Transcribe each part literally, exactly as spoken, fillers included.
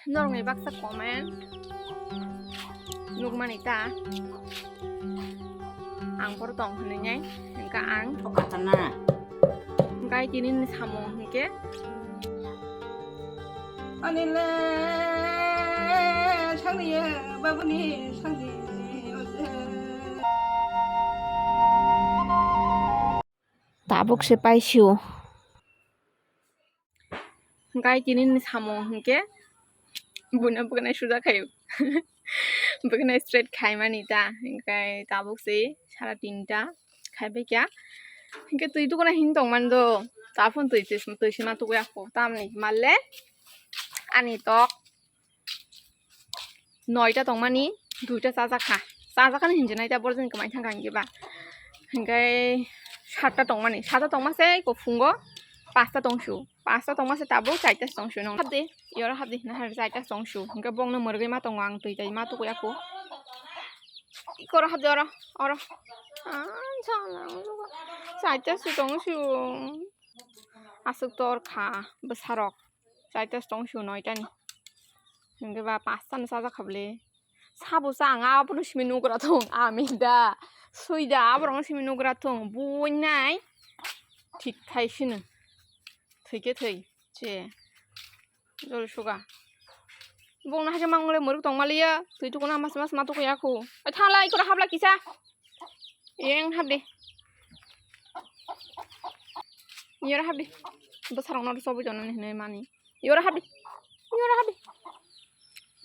Norokni baksa comment nukmani ta ang boro tong hwnwi nai hwnkha ang hwnkha tini ni samung hwnkhe ani le sangni babuni sangni tabuk se paisio. Hwnkhe tini ni samung hwnkhe buino bwkhanai suja khaio. Bwkhanai straight khaimani ta, hwnkhe tabuk se sara tinta khaibaikha. Hwnkhe twi tukuna hin tongmani do, taphun twi twi sima tukya kho, tamni himalle ani tok noita tongmani duita chajakha. Chajakha ni hinjinai ta borjani kwmai thangkha hwnkhe ba. Hwnkhe satta tongmani, satta tongma se kuphungo pasta tongsu. Pasta tongma se tabuk chaita se tongsu nong. Habdi, yoro habdi, nahar chaita se tongsu. Hwnkhe bongno mwrwgwi ma tongo ang twi tai ma tukya kho. Ikoro habdi oro, oro. Ah, chala, chaita se tongsu. Aswk tor kha bwsarok. Chaita se tongsu noitani. Hwnkhe ba pasta no chajakha bwle. Sabo cha ang abono simi nugra thung. Ami da. Sui da aborok no simi nugra thung. Buinai. Thik khai sino. Thwikhe thwi. Che. Jol suga. Bongno haikhe mangole mwrwk tongmaliya. Twi tukuna mas mas ma tukya kho. Ai thanglai ikora habla kisa. Iyeng habdi. Iyora habdi. Bwsarokno rw chobwi tonani hinwi mani. Iyora habdi. Iyora habdi.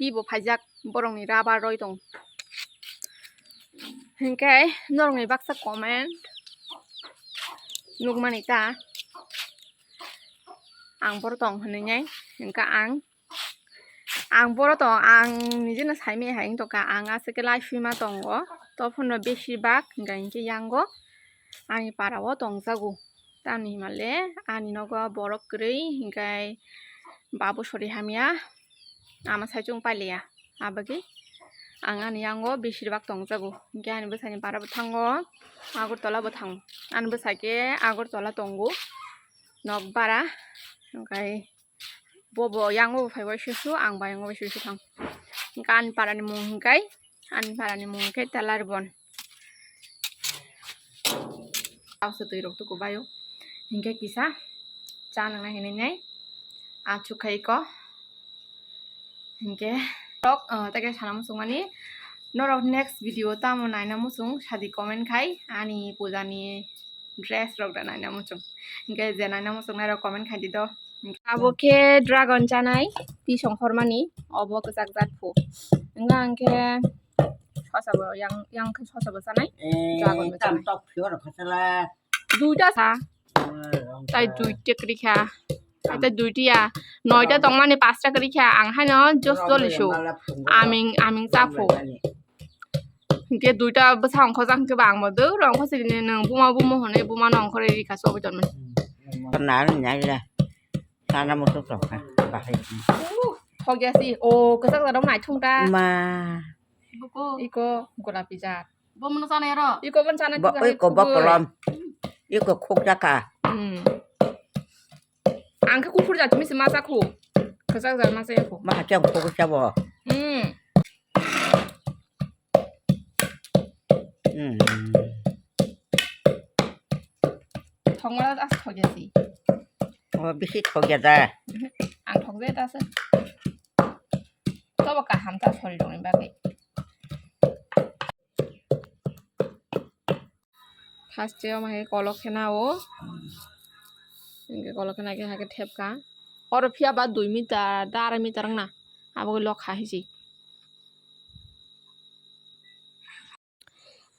Pi bo phaijak borokni rubber roi tong. Hinkhe norokni baksa comment nukmani ta. Ang boro tong hinwi nai. Hinkhe ang Ang boro tong, ang nijeno saimaya hai wng tongkha, ang aswk khe lai swima tongo, tophano besi bak hwnkha hinkhe yango ani para o tongjago. Tamni himale ani nogo borok kwrwi hinkhe babu sori hamya, ama saichung pailiya, abagwi ang ani yango besi bak tongjago. Hinkhe ani bwsani para bwthango Agartala bwthang, ani bwsa khe Agartala tongo nok bara, hinkhe Bobo yango bo phai bai susu, ang bai yango bai susu thang. Hinkhe ani para ni mung hinkhe, ani para ni mung hinkhe Telaribon. Tausa twi rok tuku baio. Hinkhe kisa cha nang nai hinwi nai. Achuk khai ko. Hinkhe rok, ah, tei khe sana muchung mani. Norok next video tamo naina muchung sadi comment khai. Ani puja ni dress rok da naina muchung. Hinkhe je naina muchung nai rok comment khai di do. Abo khe dragon chanai, twi song khormani, obo kwchak jat phu. Wngkha ang khe sosa bo yang, yang khe sosa bo chanai, dragon bo chanai. Duita sa, tai duita kwrwi kha, tai duita ya, noita tongmani pasta kwrwi kha, ang haino jos doli su, aming, aming cha phu. Hinkhe duita bwsa ongkhorjak hinkhe ba ang bo dwro ongkhor sini nwng buma bumo hwnwi bumano ongkhorwi rikha chobwi tonmani. Nang nai le sana muchung tongkha bahai. Uh, thokya si. O, kwchak jat rok naithok ta. Ma. Iko golapi jat. Bo mano sana ero. Iko bon sana. Bo iko bo kolom. Iko khuk jakha. Hmm. Ang khe kuphur jat misi ma cha khu. Kwchak jat ma cha khu. Ma khe ang khuk cha bo. Hmm. Hmm. Thongmala as thokya si. O bisi thokya da. Ang thokjai ta se. Tobo kaham ta sori rokni bagwi. First o ma hai kolok khe na o. Hinkhe kolok khe na khe hai khe thep kha. Oro phiya ba dui meter, da arai meter wng na. Abo khe lok kha hisi.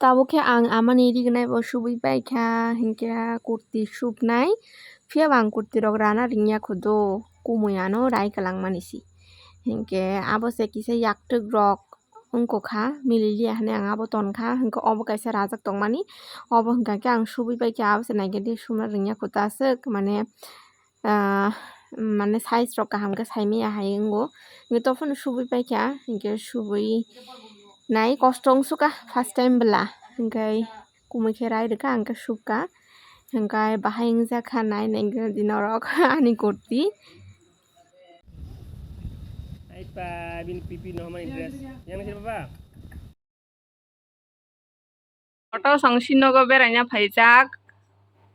Tabuk khe ang amani rignai bo subui pai kha, hinkhe kurti subnai. Phiya bo ang kurti rok rana ringya kho do, kumui ano rai kwlangmani si. Hinkhe abo se kisa yaktwk rok wngkha, mililiya hinwi ang abo tonkha, hinkhe obo kaisa rajak tongmani, obo hinkha khe ang subui pai kha, abo se naikhe de sumna ringya kho ta aswk, mane, ah, mane size rok kaham khe saimaya hai wngo, hinkhe tophano subui pai kha, hinkhe subui nai kosto wng sukha first time bwla, hinkhe kumui khe rai rwkha, hinkhe subkha, hinkhe bahai wngjak kha nai naikhe di norok ani kurti. Ai Ba, bini pipi no hamani dress. Yang sini, Papa? Kotor song sinogo beraina phaijak.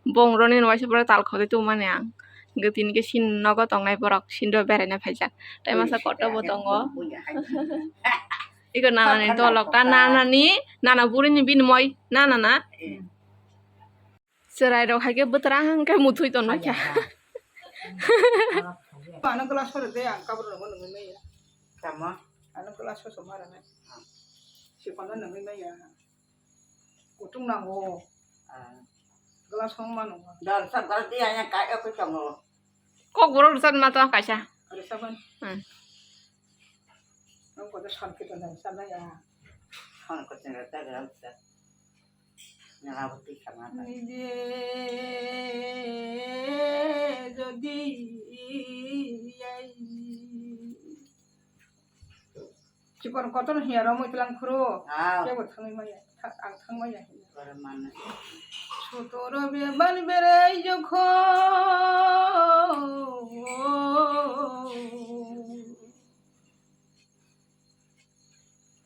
Bong roni no waisa pore tal khogwi tongmani ang. Hwnkhe tini khe sinogo tongnai borok sindo beraina phaijak. Tai masa kotor bo tongo. Iko nanani dolok ta nanani, nana burini bini moi nana na. Chwrai rok hai khe bwtwrang khe muthwi tongno kha. Ano glass phano de ang kabur rok nungwi maya. Tamo? Ano glass phoso mara nai. Sikono nungwi maya. Kutung nango. Glass hong mano. Dal sab gal dia yang kai aku tamo. Kok borok rwchapna ma to kaisa. Rwchapmani. Hmm. Ang kotor sankhe tongo, sanai ya. Ang kotor rwchap rwchap. Nang abo twi sama ta. Nije jodi ai. Chikon kotor hiya romwi tlang khuro. Ah. Kebo thangwi maya. Tha-, ang thangmaya. Sotoro bebal berai jokhon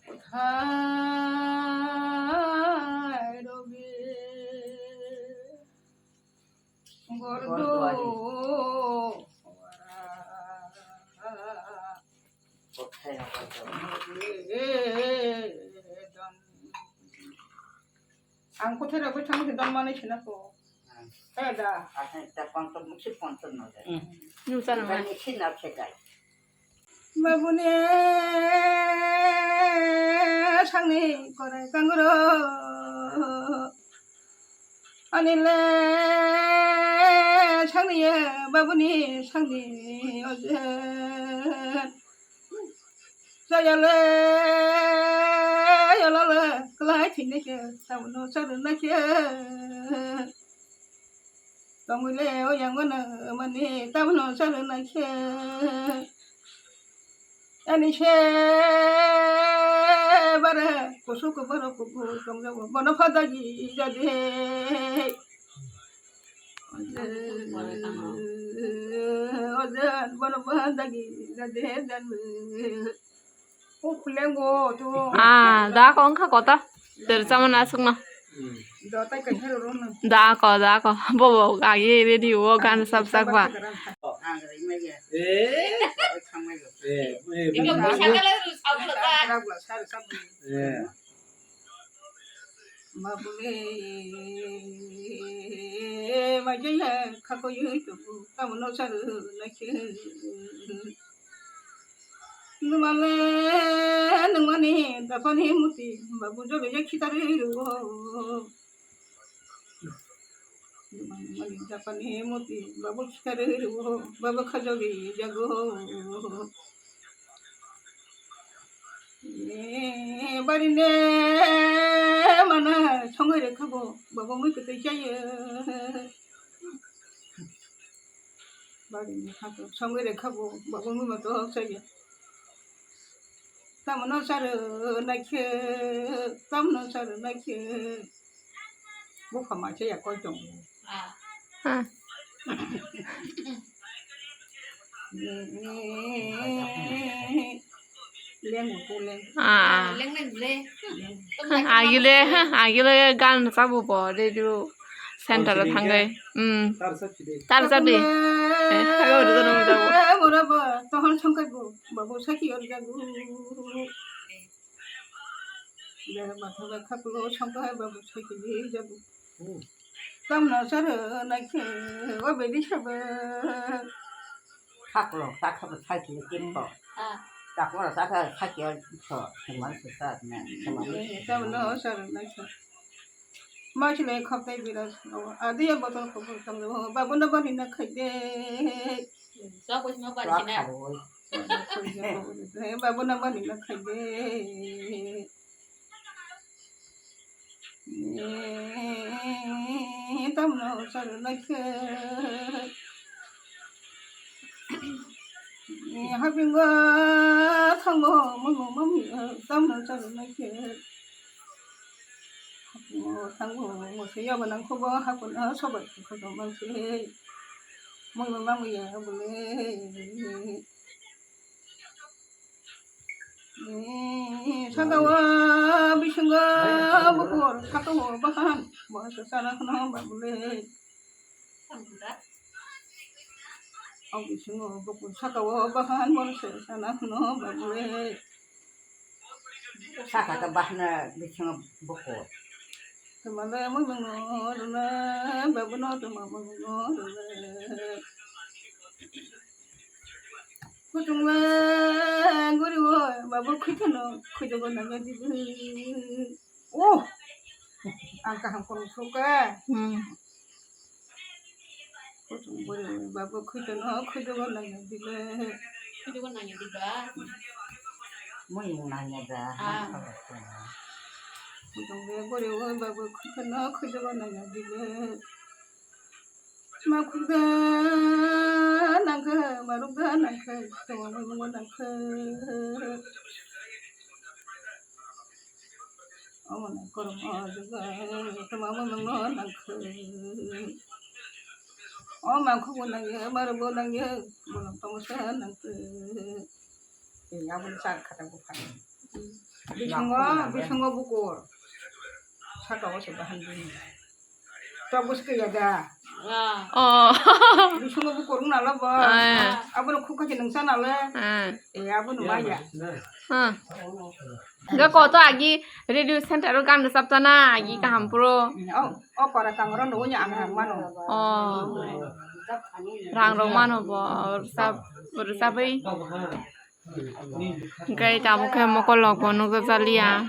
kothai robe gordo. Ang kothai rok bai thangwi se don manwi se nako. Hmm. He da. Asai ta ponchom musi ponchom no da. Hmm. Nung sa nung. Ni si na se da. Babuni sangni korai kangro. Anile sangni ye babuni sangni oje. Jayale yolale klai thini khe tabuno sarna khe. Tongwile o yang mano mani tabuno sarna khe. Ani se bare kusu kubaro kubu tongjago bono phadagi jade. Oje, oje, bono phadagi jade dan. O kulengo to. Ah, da ko wngkha kota. Ter sama nasuk no. Da tai kai hero ro no. Da ko, da ko. Bobo agi ready o gan sab sak ba. Eh? Eh, eh, Eka eh, poisa kala ru sablo ta. Eh. Babule, majaya khako yui tubu, tamono saru nakhe. Numale, nungmani, dapani muti, babu jobe ya khitari ru. Mani japani moti, babu khitari ru, babu khajogi jago. Eh, bari ne mana songoi rekha bo, babu mui kwtwi chaya. Bari ne hako songoi rekha bo, babu mui mato chaya. Tamno sar naikhe, tamno sar naikhe. Bupha maisa ya koi tongo. Ah. Lengo to leng. Ah. Leng leng le. Agile, agile gan sabu po de dulu center thanggai. Hmm. Tar sabi. Tar sabi. Eh, hago de dulu. Mura ba tohon songkai bu. Babu saki or jagu. Jara mathoga khaklo songkha hai babu saki di jabu. Hmm. Tamno sar naikhe o bedi sabe. Khaklo, khaklo saki di kimbo. Ah. Taklo saka saki or so, teman sesa na, teman. Eh, tamno sar naikhe. Masile khaptai biras. Adi ya botol khobor tanglo. Babu na bani na khaide. Sok wis mo bani na. Babu na mani na khaide. Tamno sar naikhe. Hapingo thango mamo mami tamno sar naikhe. Hapingo thango mo se yabo nang khobo hakono sobai khobo mangse. Mangno mangya bole. Saka o bisingo bukur, saka o bahan, bo se sana khno babule. O bisingo bukur, saka o bahan, bo se sana khno babule. Saka ta bahna bisingo bukur. Tumale mo mo rule, babu no tuma mo mo rule. Kuchung le guri o, babu khitano, khitano nang dibu. Oh, ang kaham kono suka. Hmm. Kuchung buri babu khitano, khitano nang dibu. Khitano nang dibu. Mui nang da. Ah. Kuchung le guri o, babu khitano, khitano nang dibu. Makhukda nangkhe, marukda nangkhe, tongmani nangkhe. Omo nang kormo juga, tongmani nangkhe. O mangkhukbo nangya, marukbo nangya, bolong tongsa nangkhe. Eh, aboni char khata buphang. Bisingo, bisingo bukur. Saka o se bahan bini. Tok bwswk ya da. Oh. Bisingo bukur wng nalo bo. Eh. Abono khuk khachi nungsa nalo. Eh. Eh, abono maya. Hmm. Ga koto agi radio center o gan rwchap tana agi kaham puro. Oh, oh, kora kangro no unya ang rang mano. Oh. Rang rok mano bo rwchap, rwchapwi. Hingke tamo khe mokol rok bo nukjak jaliya.